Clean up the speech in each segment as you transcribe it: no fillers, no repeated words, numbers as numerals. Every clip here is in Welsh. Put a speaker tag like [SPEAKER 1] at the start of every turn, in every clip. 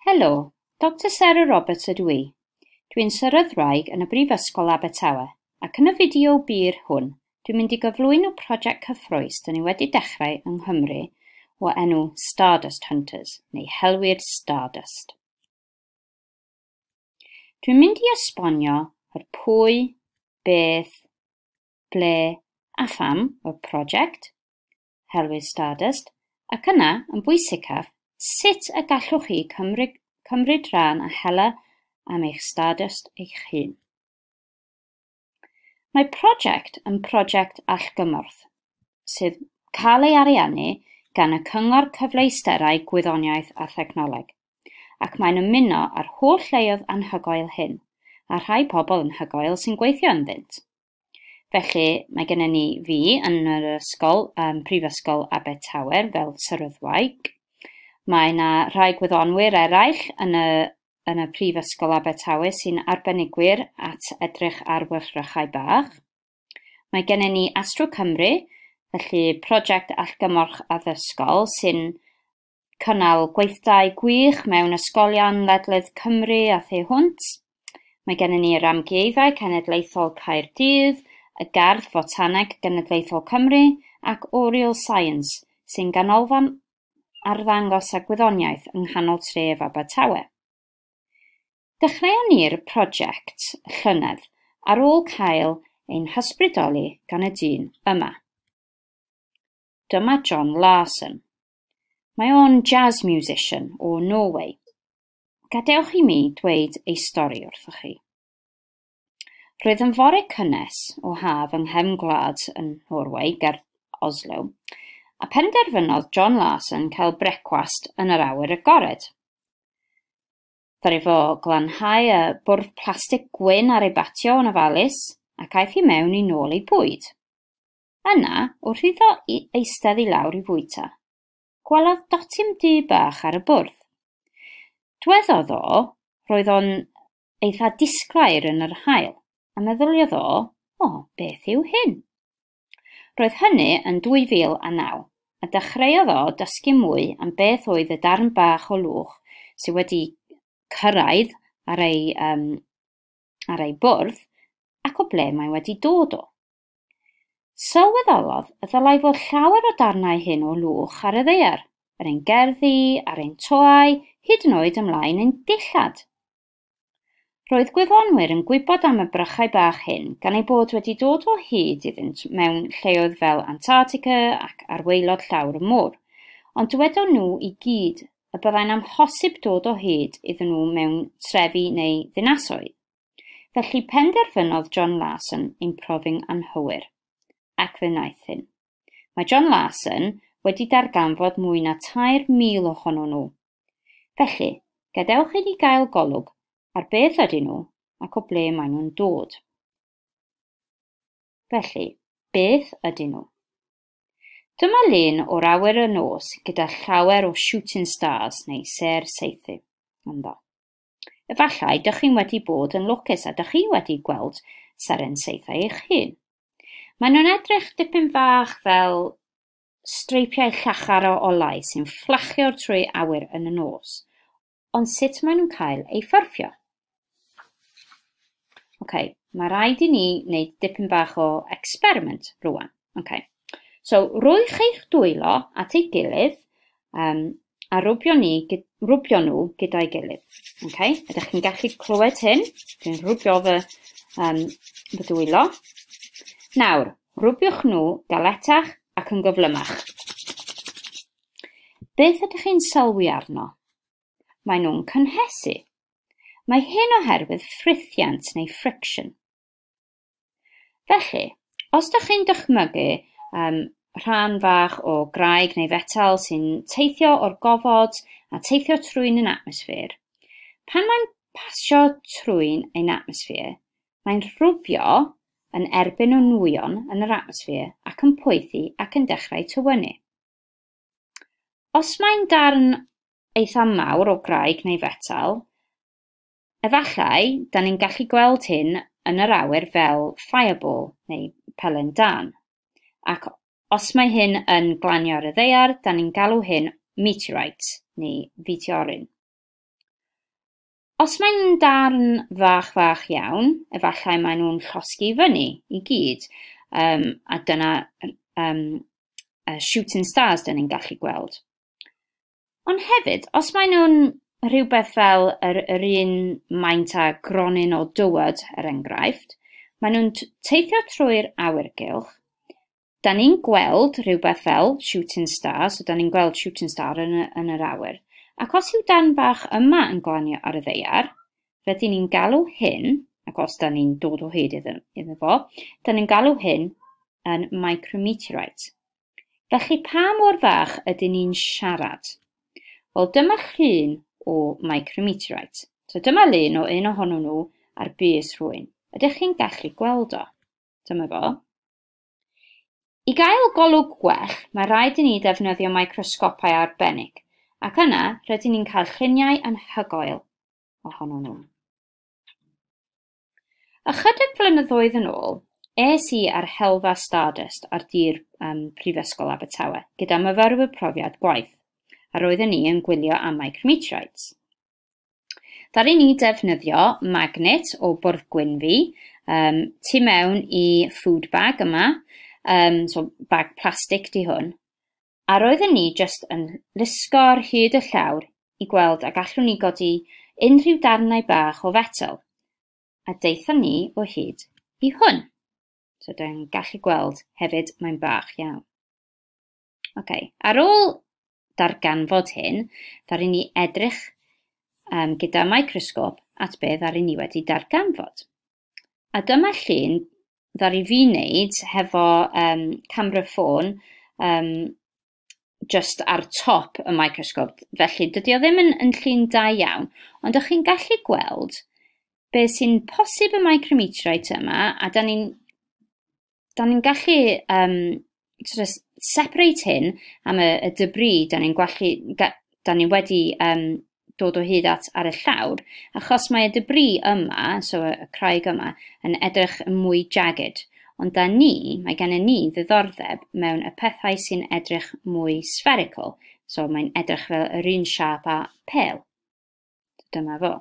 [SPEAKER 1] Helo, Dr Sarah Roberts ydw i. Dwi'n seryddwraig yn y Brifysgol Abertawe, ac yn y fideo byr hwn, dwi'n mynd i gyflwyno prosiect cyffrous dyn ni wedi dechrau yng Nghymru o enw Stardust Hunters, neu Helwyr Stardust. Dwi'n mynd i esbonio yr pwy, beth, ble a pham o'r prosiect, Helwyr Stardust, ac yna, yn bwysicaf, sut y gallwch chi cymryd rhan a hela am eich Stardust eich hun. Mae prosiect yn prosiect allgymorth sydd cael ei ariannu gan y Cyngor Cyfleusterau Gwyddoniaeth a Thechnoleg, ac mae'n ymuno â'r holl leoedd anhygoel hyn, a rhai pobl anhygoel sy'n gweithio ynddynt. Felly, mae gennym ni fi yn yr ysgol, Prifysgol Abertawe fel seryddwraig. Mae yna rhai gwyddonwyr eraill yn y Prifysgol Abertawe sy'n arbenigwyr at edrych ar wrthrychau bach. Mae gennym ni Astro Cymru, felly prosiect allgymorth addysgol sy'n cynnal gweithdai gwych mewn ysgolion ledled Cymru a thu hwnt. Mae gennym ni'r Amgueddfa Cenedlaethol Caerdydd, y Gardd Fotaneg Genedlaethol Cymru ac Oriel Science, sy'n ganolfan arddangos a gwyddoniaeth yng nghanol tref Abertawe. Dechreuon ni'r prosiect llynedd ar ôl cael ein hysbrydoli gan y dyn yma. Dyma John Larsen. Mae o'n jazz musician o Norway. Gadewch i mi dweud ei stori wrthoch chi. Roedd yn fore cynnes o haf yng nghefn gwlad yn Norway ger Oslo, a penderfynodd John Larsen cael brecwast yn yr awyr agored. Ddaru fo glanhau y bwrdd plastig gwyn ar ei batio yn ofalus ac aeth i mewn i nôl ei bwyd. Yna, wrth iddo eistedd i lawr i fwyta, gwelodd dotyn du bach ar y bwrdd. Dwedodd o, roedd o'n eitha disglair yn yr haul, a meddyliodd o, o, beth yw hyn? Roedd hynny yn 2009, a dechreuodd o dysgu mwy am beth oedd y darn bach o lwch sydd wedi cyrraedd ar ei bwrdd ac o ble mae wedi dod o. Sylweddolodd y ddylai fod llawer o darnau hyn o lwch ar y ddaear, ar ein gerddi, ar ein toau, hyd yn oed ymlaen ein dillad. Roedd gwyddonwyr yn gwybod am y brychau bach hyn gan eu bod wedi dod o hyd iddynt mewn lleoedd fel Antarctica ac ar waelod llawr y môr, ond dywedon nhw i gyd y byddai'n amhosib dod o hyd iddyn nhw mewn trefi neu ddinasoedd. Felly penderfynodd John Larsen ein profi'n anghywir, ac fe wnaeth hyn. Mae John Larsen wedi darganfod mwy na 3,000 ohonyn nhw. Felly, gadewch i ni gael golwg ar beth ydyn nhw ac o ble maen nhw'n dod. Felly, beth ydyn nhw? Dyma lun o'r awyr y nos gyda llawer o shooting stars neu sêr saethu ynddo. Efallai dych chi'n wedi bod yn lwcus a dych chi wedi gweld seren saethau eich hun. Maen nhw'n edrych dipyn fach fel streipiau llachar o olau sy'n fflachio trwy awyr yn y nos, ond sut maen nhw'n cael eu ffurfio? Okay, mae rhaid i ni wneud dipyn bach o experiment rwan. Okay. So, rhowch eich dwylo at ei gilydd a rwbio nhw gyda'i gilydd. Okay? Ydych chi'n gallu clywed hyn? Dwi'n rwbio fy dwylo. Nawr, rwbiwch nhw galetach ac yn gyflymach. Beth ydych chi'n sylwi arno? Maen nhw'n cynhesu. Mae hyn oherwydd ffrithiant neu friction. Felly, os ydych chi'n dychmygu rhan fach o graig neu fetel sy'n teithio o'r gofod a teithio trwy'n ein atmosffer, pan mae'n pasio trwy'n ein atmosffer, mae'n rhwbio yn erbyn y nwyon yn yr atmosffer ac yn poethi ac yn dechrau tywynnu. Os mae'n darn eitha mawr o graig neu fetel, efallai, da ni'n gallu gweld hyn yn yr awyr fel fireball neu pelen dân. Ac os mae hyn yn glanio ar y ddaear, da ni'n galw hyn meteorite neu feteoryn. Os mae'n darn fach fach iawn, efallai maen nhw'n llosgi fyny i gyd. A dyna shooting stars dyn ni'n gallu gweld. Ond hefyd, os maen nhw'n rhywbeth fel yr un maint â gronyn o dywod, er enghraifft, maen nhw'n teithio trwy'r awyrgylch. Da ni'n gweld rhywbeth fel shooting star, so da ni'n gweld shooting star yn yr awyr. Ac os yw darn bach yma yn glanio ar y ddaear, rydyn ni'n galw hyn, ac os da ni'n dod o hyd iddo fo, da ni'n galw hyn yn micrometeorite. Felly pa mor fach ydyn ni'n siarad? Wel, dyma llun o micrometeorite. So dyma lun o un ohonyn nhw ar bys rhywun. Ydych chi'n gallu gweld o? Dyma fo. I gael golwg gwell, mae rhaid i ni ddefnyddio microsgopau arbennig, ac yna rydyn ni'n cael lluniau anhygoel ohono nhw. Ychydig flynyddoedd yn ôl, es i ar helfa Stardust ar dir Prifysgol Abertawe gyda myfyrwyr profiad gwaith, a roedden ni yn gwylio am micrometeorites. Ddaru ni defnyddio magnet o bwrdd gwyn fi, tu mewn i food bag yma, so bag plastig di hwn, a roedden ni jyst yn lusgo ar hyd y llawr i gweld a gallwn ni godi unrhyw darnau bach o fetel, a daethon ni o hyd i hwn. So dyn ni'n gallu gweld hefyd mae'n bach iawn. Okay. Ar ôl darganfod hyn, ddaru ni edrych gyda microsgop at be ddaru ni wedi darganfod. A dyma llun ddaru fi wneud hefo camera ffôn just ar top y microsgop. Felly dydy o ddim yn llun da iawn, ond ydych chi'n gallu gweld beth sy'n posib y micrometeorite yma, a da ni'n gallu sort of separate hyn am y debris da ni wedi dod o hyd at ar y llawr, achos mae y debris yma, so y craig yma, yn edrych yn mwy jagged. Ond mae gennym ni ddiddordeb mewn y pethau sy'n edrych mwy spherical, so mae'n edrych fel yr un siâp â pêl. Dyma fo.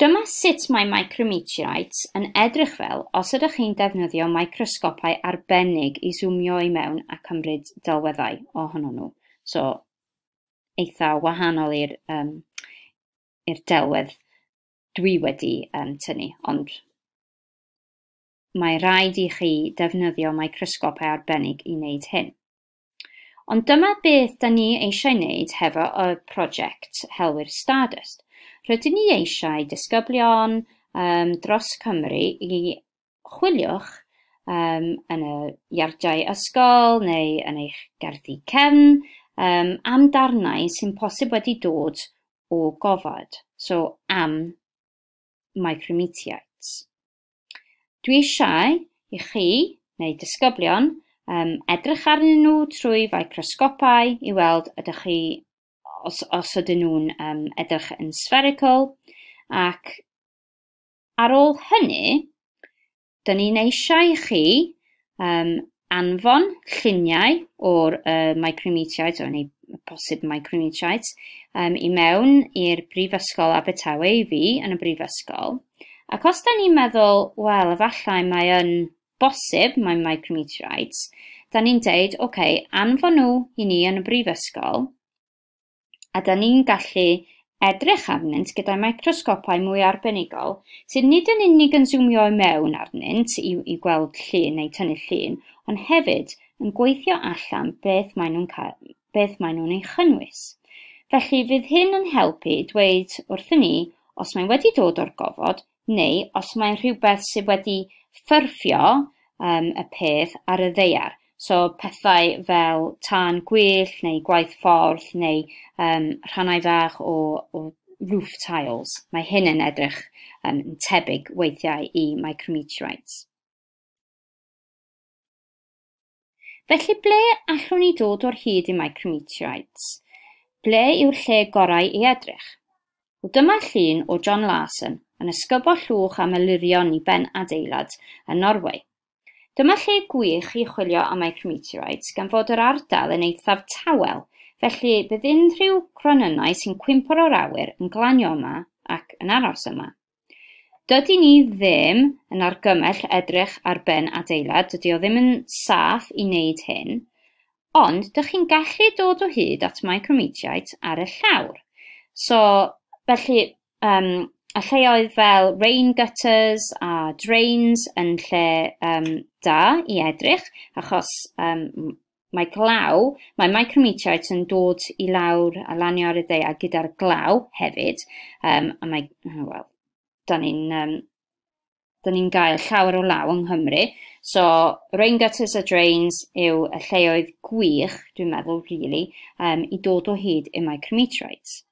[SPEAKER 1] Dyma sut mae micrometeorites yn edrych fel os ydych chi'n defnyddio microsgopau arbennig i zoomio i mewn a cymryd delweddau ohono nhw. So, eitha wahanol i'r delwedd dwi wedi tynnu, ond mae rhaid i chi defnyddio microsgopau arbennig i wneud hyn. Ond dyma beth da ni eisiau wneud hefo y prosiect Helwyr Stardust. Rydyn ni eisiau disgyblion dros Cymru i chwiliwch yn y iardiau ysgol neu yn eich gerddi cefn am darnau sy'n posib wedi dod o gofod, so am micrometeorites. Dwi eisiau i chi, neu disgyblion, edrych arnyn nhw trwy microsgopau i weld ydych chi, os ydyn nhw'n edrych yn spherical, ac ar ôl hynny, dyn ni'n eisiau i chi anfon lluniau o'r micrometeorites, neu posib micrometeorites, i mewn i'r Brifysgol Abertawe i fi yn y brifysgol. Ac os da ni'n meddwl, wel, efallai mae yn bosib, mae micrometeorites, da ni'n deud, oce, anfon nhw i ni yn y brifysgol, a da ni'n gallu edrych arnynt gyda microsgopau mwy arbenigol, sydd nid yn unig yn zoomio i mewn arnynt i gweld llun neu tynnu llun, ond hefyd yn gweithio allan beth maen nhw'n ei chynnwys. Felly fydd hyn yn helpu dweud wrthyn ni os mae'n wedi dod o'r gofod, neu os mae'n rhywbeth sydd wedi ffurfio y peth ar y ddaear. So pethau fel tân gwyllt neu gwaith ffordd neu rhannau fach o roof tiles. Mae hyn yn edrych yn tebyg weithiau i micrometeorites. Felly ble allwn ni dod o'r hyd i micrometeorites? Ble yw'r lle gorau i edrych? Wel, dyma llun o John Larsen yn ysgubo llwch am elurion i ben adeilad yn Norwy. Dyma lle gwych i chwilio am micrometeorites gan fod yr ardal yn eithaf tawel, Felly, bydd unrhyw gronynnau sy'n cwympo o'r awyr yn glanio yma ac yn aros yma. Dydy ni ddim yn argymell edrych ar ben adeilad, dydy o ddim yn saff i wneud hyn, ond dych chi'n gallu dod o hyd at micrometeorites ar y llawr. So, felly, y lleoedd fel rain gutters a drains yn lle da i edrych, achos mae glaw, mae micrometeorites yn dod i lawr a lanio ar y ddaear gyda'r glaw hefyd, a mae, wel, da ni'n gael llawer o law yng Nghymru. So, rain gutters a drains yw y lleoedd gwych, dwi'n meddwl, really, i dod o hyd i micrometeorites.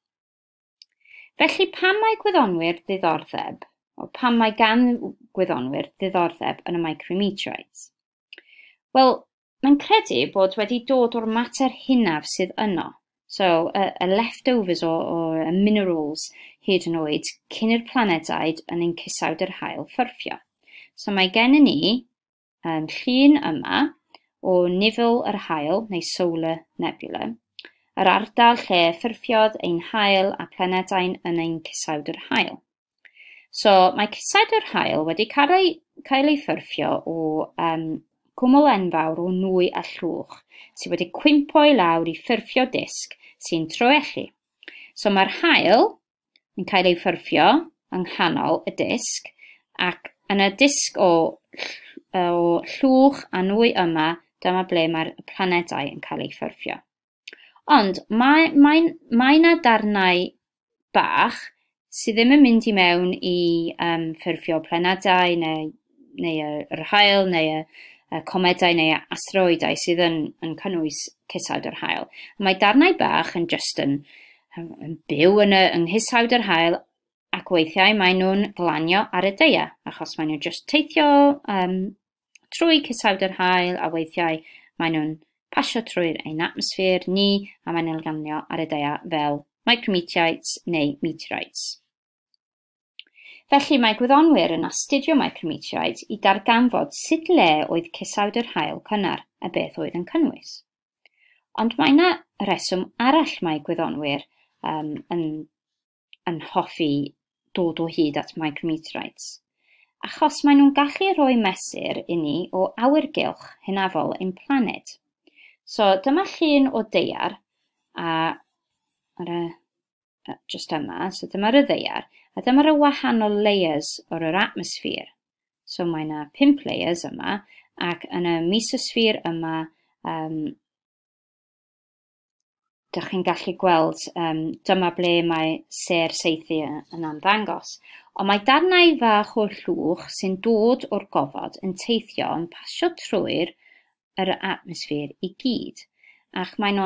[SPEAKER 1] Felly, pam mae gwyddonwyr ddiddordeb, o pam mae gan gwyddonwyr ddiddordeb yn y micrometeorites? Wel, mae'n credu bod wedi dod o'r mater hynaf sydd yno. So, y leftovers o minerals hyd yn oed cyn i'r planedau yn ein cysawd yr haul ffurfio. So, mae gennym ni llun yma o nifwl yr haul, neu solar nebula, yr ardal lle ffurfiodd ein haul a planedau yn ein cysawd yr haul. So, mae cysawd yr haul wedi cael ei ffurfio o cwmwl enfawr o nwy a llwch sydd wedi cwympo i lawr i ffurfio disg sy'n troelli. So mae'r haul yn cael ei ffurfio yng nghanol y disg, ac yn y disg o llwch a nwy yma, dyma ble mae'r planedau yn cael ei ffurfio. Ond mae yna darnau bach sydd ddim yn mynd i mewn i ffurfio planedau neu yr haul neu y comedau neu asteroidau sydd yn cynnwys cysawd yr haul. Mae darnau bach yn just yn byw yn nghysawd yr haul, ac weithiau maen nhw'n glanio ar y ddaear, achos maen nhw'n just teithio trwy cysawd yr haul, a weithiau maen nhw'n pasio trwy'r ein atmosffer ni, a maen nhw'n glanio ar y ddaear fel micrometeorites neu meteorites. Felly mae gwyddonwyr yn astudio micrometeorites i darganfod sut le oedd cysawd yr haul cynnar a beth oedd yn cynnwys. Ond mae yna reswm arall mae gwyddonwyr yn hoffi dod o hyd at micrometeorites, achos maen nhw'n gallu rhoi mesur i ni o awyrgylch hynafol ein planed. So dyma llun o daear a ar y just yma, so dyma'r y ddaear, a dyma'r wahanol layers o'r atmosphere. So mae yna 5 layers yma, ac yn y mesosphere yma, dych chi'n gallu gweld dyma ble mae sêr saethu yn ymddangos. Ond mae darnau fach o llwch sy'n dod o'r gofod yn teithio yn pasio trwy'r yr atmosffer i gyd. Ac pan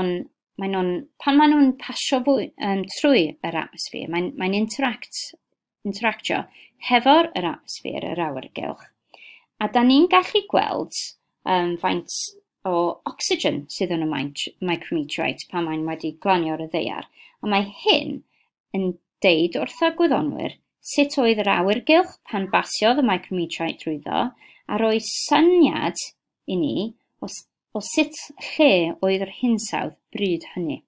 [SPEAKER 1] maen nhw'n pasio trwy yr atmosffer, mae'n interactio hefo'r yr atmosffer, yr awyrgylch. A da ni'n gallu gweld faint o ocsigen sydd yn y micrometeorite pan mae'n wedi glanio ar y ddaear. A mae hyn yn deud wrth y gwyddonwyr sut oedd yr awyrgylch pan basiodd y micrometeorite drwyddo, a roi syniad i ni o sut lle oedd yr hinsawdd bryd hynny.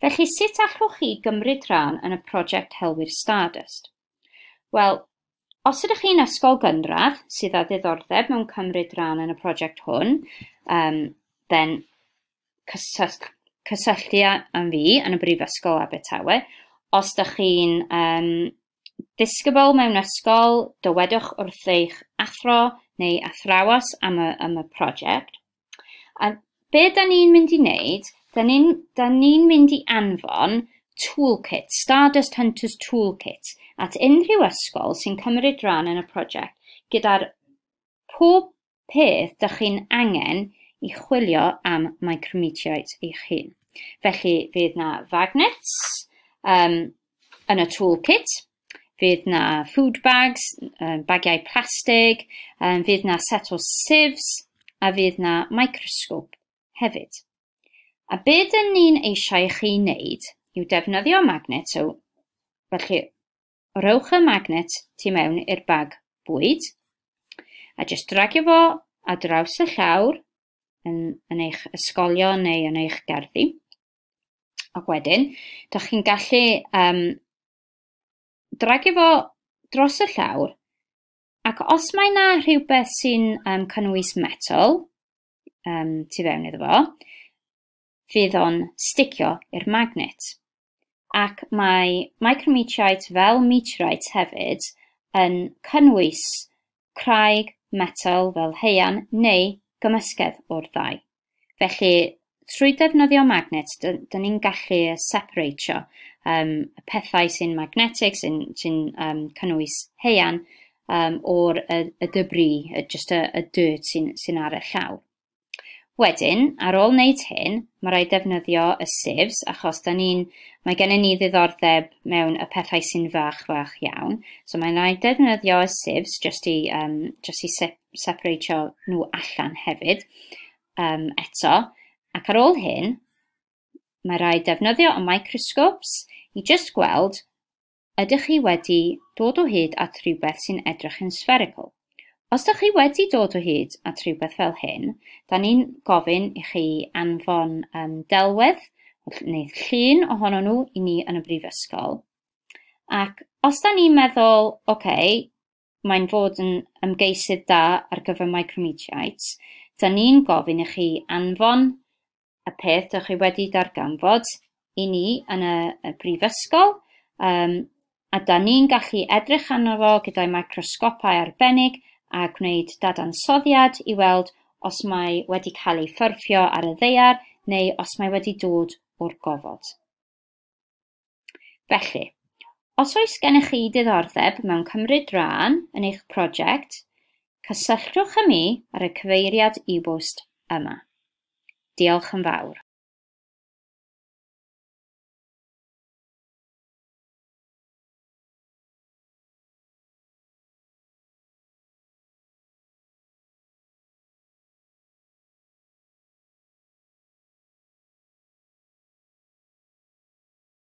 [SPEAKER 1] Felly, sut allwch chi gymryd rhan yn y prosiect Helwyr Stardust? Wel, os ydych chi'n ysgol gynradd sydd â diddordeb mewn cymryd rhan yn y prosiect hwn, then cysylltu â fi yn y Brifysgol Abertawe. Os ydych chi'n disgybl mewn ysgol, dywedwch wrth eich athro neu athrawes am y prosiect. A be da ni'n mynd i wneud, da ni'n mynd i anfon toolkit, Stardust Hunters Toolkit, at unrhyw ysgol sy'n cymryd rhan yn y prosiect gyda'r pob peth dych chi'n angen i chwilio am micrometeorites eich hun. Felly, fydd na magnets yn y toolkit, fydd na food bags, bagiau plastig, fydd na set o sieves, a fydd na microscope hefyd. A be dyn ni'n eisiau chi wneud yw defnyddio magnet, so felly rhowch y magnet tu mewn i'r bag bwyd, a jyst dragio fo ar draws y llawr, yn eich ysgolion neu yn eich gerddi. Ac wedyn, dach chi'n gallu dragio fo dros y llawr, ac os mae 'na rhywbeth sy'n cynnwys metal tu fewn iddo fo, fydd o'n sticio i'r magnet. Ac mae micrometeorites fel meteorites hefyd yn cynnwys craig, metal fel haearn neu gymysgedd o'r ddau. Felly, trwy defnyddio magnet, dyn ni'n gallu separatio y pethau sy'n magnetic, sy'n cynnwys haearn, o'r y debris, just y dirt sy'n ar y llawr. Wedyn, ar ôl wneud hyn, mae rhaid defnyddio y sieves, achos mae gennym ni ddiddordeb mewn y pethau sy'n fach fach iawn. So mae'n rhaid defnyddio y sieves just i separatio nhw allan hefyd eto. Ac ar ôl hyn, mae rhaid defnyddio y microscopes i just gweld ydych chi wedi dod o hyd at rhywbeth sy'n edrych yn spherical. Os ydych chi wedi dod o hyd at rhywbeth fel hyn, da ni'n gofyn i chi anfon delwedd neu llun ohono nhw i ni yn y brifysgol. Ac os da ni'n meddwl, okay, mae'n fod yn ymgeisydd da ar gyfer micrometeorites, da ni'n gofyn i chi anfon y peth ydych chi wedi darganfod i ni yn y brifysgol, a da ni'n gallu edrych arno fo gyda'i microsgopau arbennig a gwneud dadansoddiad i weld os mae wedi cael ei ffurfio ar y ddaear neu os mae wedi dod o'r gofod. Felly, os oes gennych chi diddordeb mewn cymryd rhan yn eich prosiect, cysylltwch â mi ar y cyfeiriad e-bost yma. Diolch yn fawr.